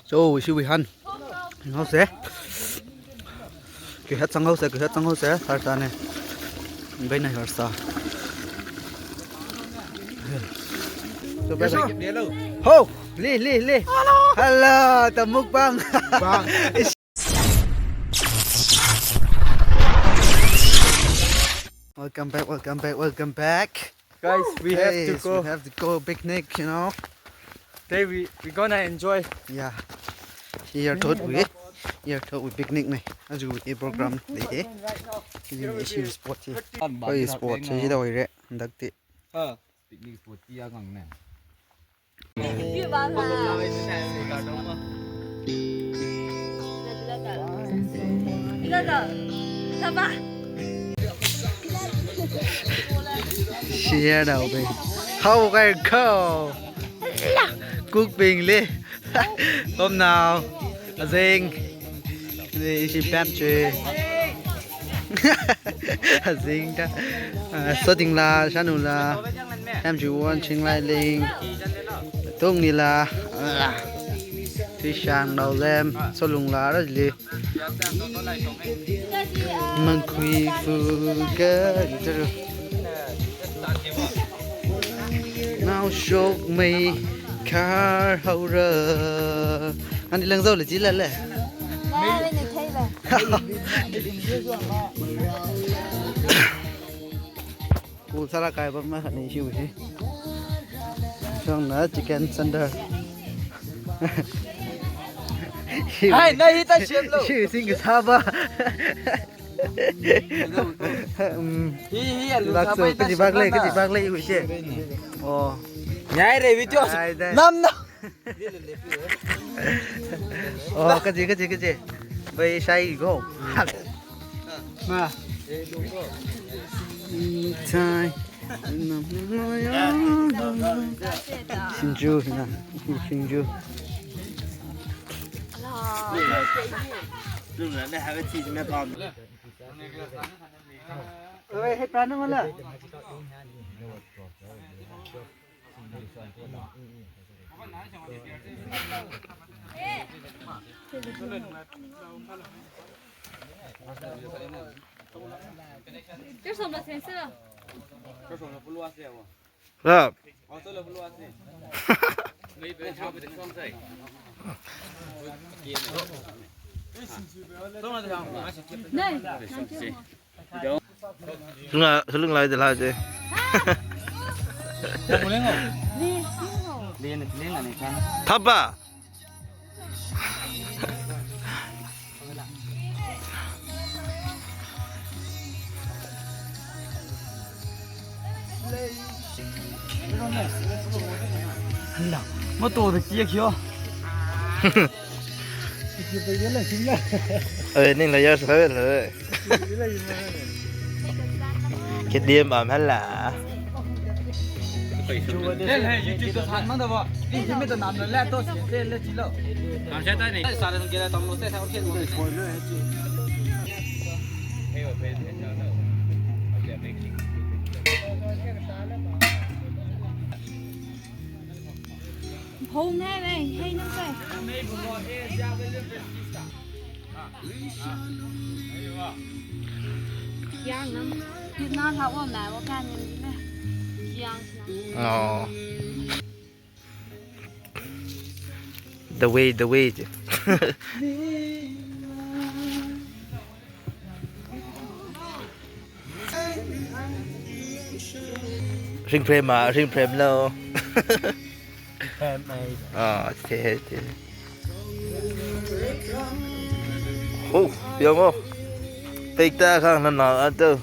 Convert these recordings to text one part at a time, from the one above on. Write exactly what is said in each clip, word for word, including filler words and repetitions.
So, ishiwui han. Hinghaose. Kahet sanghaose, kahet sanghaose, thartane. Baina harsa. So, bye bye. Ho! Li, li, li. Hello, the mukbang. Bang. Welcome back, welcome back, welcome back. Guys, we have to go. We have to go picnic, you know. Today we, we gonna enjoy. Yeah. Here thot we. Here thot we picnic ne. Aja we program le. Here is spot here. Koi spot se hida oire. Dakti. Ha. Picnic spot ti ya ngang ne. Share now, babe. How can go? Cook being le. Come now. Azing. Ishi pam che. Azing ta. Ah, soting la, shanu la. Pam che won ching lai ling. Tung ni la. Ah. Tui shang nao lem. Solung la ra li. Mangkhui fu ka itaru. Nao shok mei kar haora. Ani lang zau le ji la le. Ngai ne thei le. Ku sara kai ba ma ni shiu hi. Shong na chicken center. Hai, na hi ta shim lo. Shiu sing saba. Um, hi, hi, alu lak saba so, ita kaji bak le, shim kaji na. Bak le, iu che. Oh. Nyai re, video. Ai, dai. Nam na. Oh, kaji, kaji, kaji. Bai shai go. Ma. Chai. Singju na. Singju. Oi, hey, prana wala. Rap. Nai, nai, Sung la, sung lai de la de. Thapa. Hala, motor da kiya kiyo. Oi, ning la yar sa la. Kidiem am hala. Hey, hey, YouTube to san mang da ba. Ni himi to nam le to se le ji lo. Nam sha ta ni. Sa le ke la tong lo se sa ke lo. Hong hai ve, hai nang ve. Yang nam, yut na ha wa ma wa kan yang ni ve. Yang nam. Oh. The way, the way. Ring frame ma, ring frame lo. Frame ai. Ah, te, te. Oh, yang oh. Pek ta kang na na ato.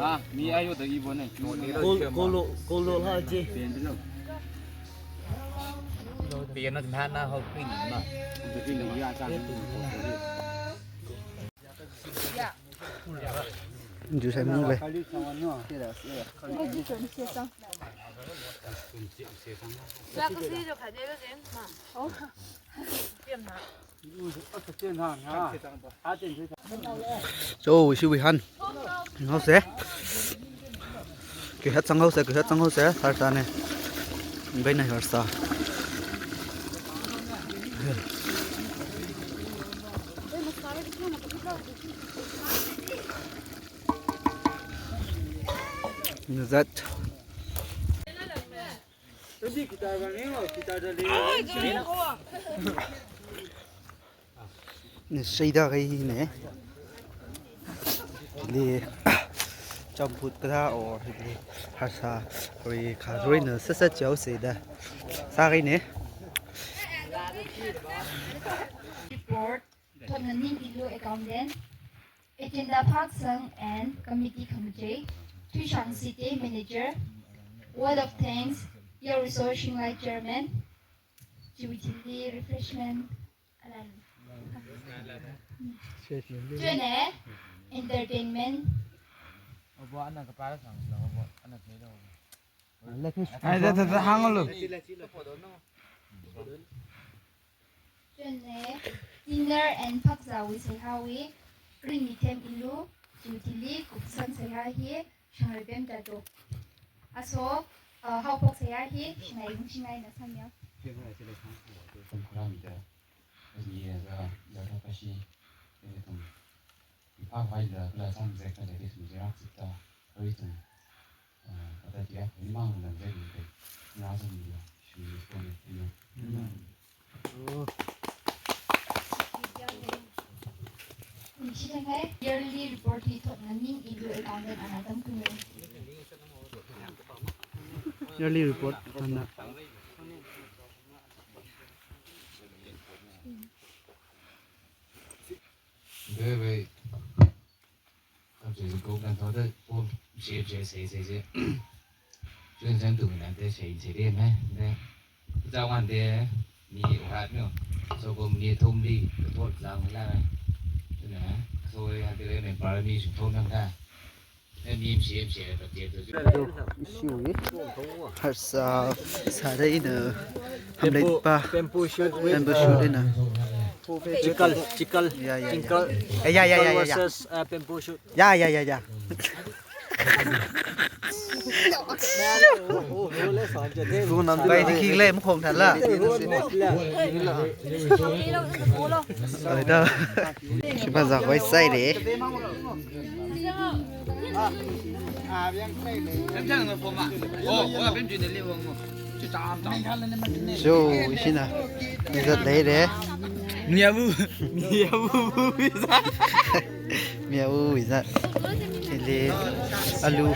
Ah, mi ayo da ibo ne. Kolo, kolo, kolo ha je. Piano mana ho pin ma. Pin ya ta. Ya. Ju sai mung le. Cho, ishi wui han. Hānghaose. Khuihat sanghaose, khuihat sanghaose, harsane. Baina harsa. Zat. Ni shaida kahaine. Li champut kathā or li harsa ri kha ri na sāsā chao shaida. Sākahaine. Report, Thotnganing Ilu accountant, Agenda Phaksang and committee khamajei, Thuishang Site manager, word of thanks, Yaruso Shinglai chairman, chiwui thili refreshment, alan. Chieina entertainment. Obo ana kapara sang lo, obo ana kei lo. Ai, da, da, da, hānglu. Chieina dinner and phakzāwui seihāwui, Kringmithem Ilu, chiwui thili kupsang seihā hi, Shangrei Pemtado. Aso, uh, haophok seihā hi, Shangai Lungshingaina sāmiya. Tamkhuram da, ni ya za, ya za kashi, ya tum. Ipak vai da, kala sam zek da, kis mi jerak sita, oi tum. Ah, kata dia, ni mang lam zek ni, na zek ni ya, shi ni ko ni, ni. Yearly report hi Thotnganing Ilu accountant ana tamkhuine. Yearly report ana. Deve. Tam se ko kan thot de, po, se, se, se, se, se. Chun san tu na de se, se de me, de. Za wan de, mi uhat no. So ko mi thum li, thot za mi la me. Chun na, so ya de me para mi su thot nang da. E mi se, se, ba de, de. Ishiwui harsa sāda ina hamlet pa. Bamboo shoot with, bamboo shoot uh, ina. Chikkal, chikkal, ya, ya, ya. Chikkal, ya, ya, ya, ya, ya, ya. Versus, uh, bamboo shoot. Ya, ya, ya, ya. Bai di khikhala, makhong thala. Ai da. Shima zak vai sai le. So, ishina. Izat leire. Miyabu, miyabu, miyabu. Miyabu izat. Ili alu.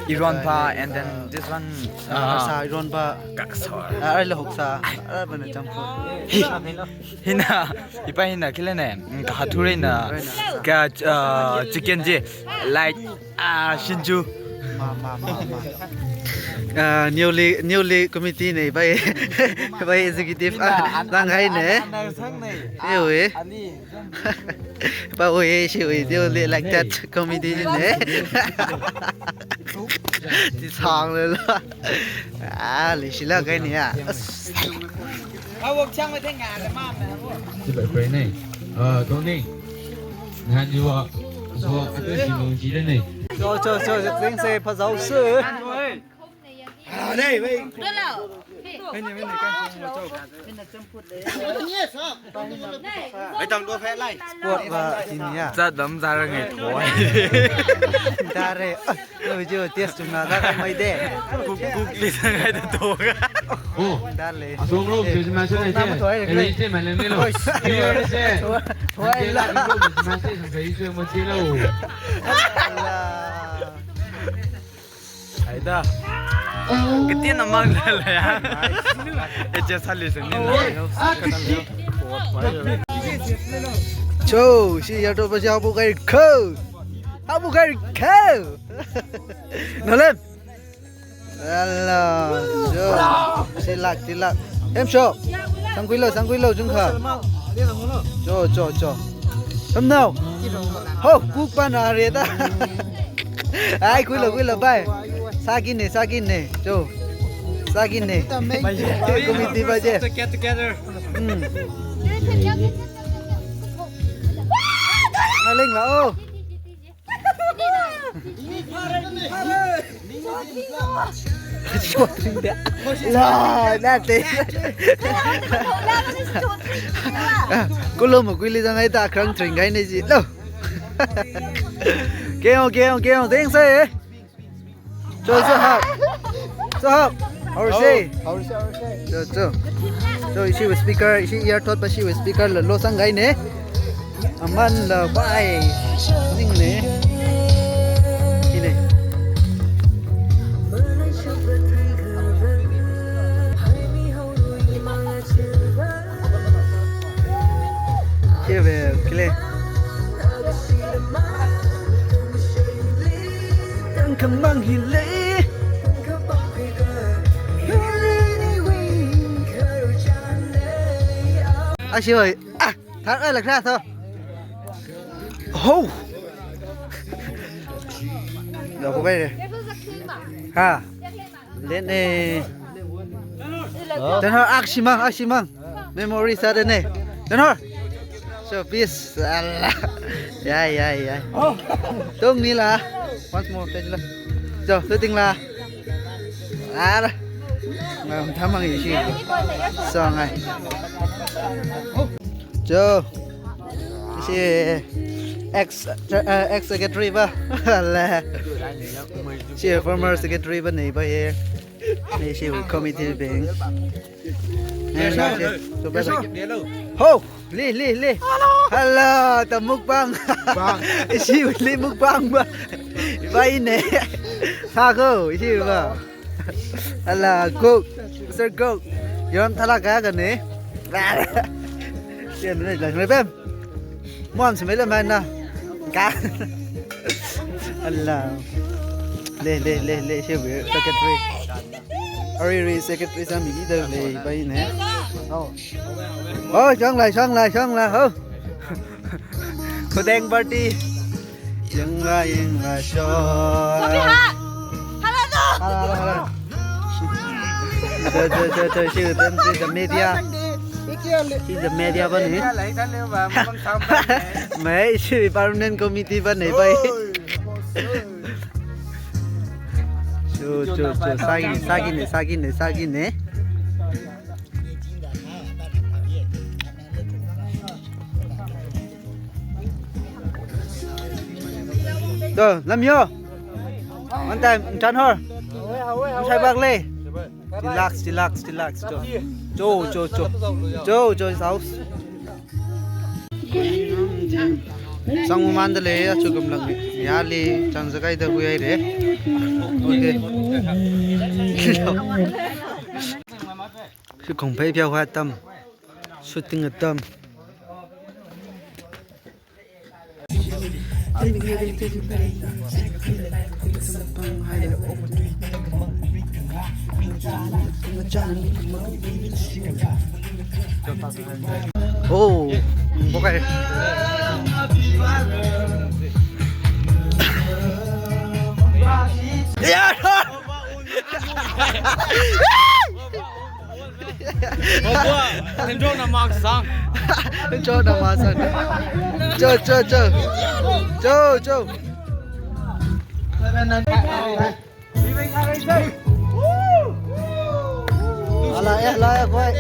Ironba, and then this one, uh, harsa ironba. Kaksor. Ah, ai la hoksa. Ah, bana champhut. Hi. Hina, ipa hina khilane, mm, kahathurina, ka, uh, chicken ji, like, ah, shinju. Ma, ma, ma, ma. Uh, newly, newly committee ne, bai, bai executive, ah, nang hai ne. Ewe. Ba oi, ishiwui newly elected committee ne. Ti sang le la. Ah, leishila kahaine ya. As. Sila khuine. Ah, Tony. Ngan yuwa. So, atu shi nung ji de ne. Cho, cho, cho, cho, sing se phazao su. Ah, nei, wei. Wei, tam do phe lai. Sport ba tin ya. Zat dam zara ngai thoi. Dare. Video test chungna da mai de. Kuk, kuk li sa ngai da to ga. Oh. Dale. Asong ro, eh, Christmas na na ite. Thoi, eh, ite malen milo. Oi. Thoi la. Christmas na sa isu mo tilo. Ala. Ai da. Kati na mang la la ya. E je sali se ni. Cho, shi ya to pa ja bu kai ko. Abu kai ko. Nolem. Hello, jo. Tilak, tilak. Em sho. Sangkuilo, sangkuilo, jungkha. Jo, jo, jo. Em nao. Ho, kuk pa na re ta. Ai, khuilo, khuilo, bye. Sākine, sākine, cho. Sākine. Committee budget. To get together. Hmm. Ngaleng la, oh. La, nate. Kulo mo kuili zangai ta krang tring kai ne ji lo. Keo, keo, keo, teng se. Cho, cho, hap. Cho, hap. Aur se. Aur se, aur se. Cho, cho. Cho, ishi speaker, ishi ear thot pa ishi speaker lo, lo sangai ne. Aman la bai. Ning ne. Ine. Kile, kile. Tangkhamang hile. Ashi oi. Ah, thar ai la kra tho. Ho. Lo ko bai le. Ha. Lene. Tenhor, akshimang, akshimang. Memory sa dene. Tenhor. So, peace. Allah. Yai, yai, yai. Tung ni la. Once more, page la. So, shooting la. Ara. Ngam thamang ishi. So, ngai. Cho. Ishi ex, uh, ex secretary pa. Ala. Ishi former secretary pa nei pa ye. Ishi committee bing. Ho, li, li, li. Hello, ta mukbang. Ishi li mukbang pa. Ipa ine. Sa ko, ishi pa. Ala, cook. Mister Cook. Yon thala kaya kane. Sian ne, la, pem. Muam si mele mana. Ka. Ala. Le, le, le, le, she we secretary. Ari ri secretary sa mi leader le pai ne. Oh. Oh, shang la, shang la, shang la. Oh. Kudeng party. Yangla, yangla, shon. Hala, hala, hala. Cho, cho, cho, cho, shi, them, shi, the media. Shi, the media pa ne. Mai, shi, permanent committee pa ne, pai. Cho, cho, cho, sākine, sākine, sākine, sākine. To, lamyo. One time, Chanhor. Mshai bak le. Relax, relax, relax. Cho, cho, cho, cho. Cho, cho, house. Sang mu man da le, ya chu gam lang. Ya le, chang zakai da hui ai re. Okay. Shi kong phei phiao ha tam. Shooting a tam. Oh, okay. Yeah. Mabua, enjoy na mak sang. Enjoy na mak sang. Cho, cho, cho. Cho, cho. Ala, eh, la, eh, koi.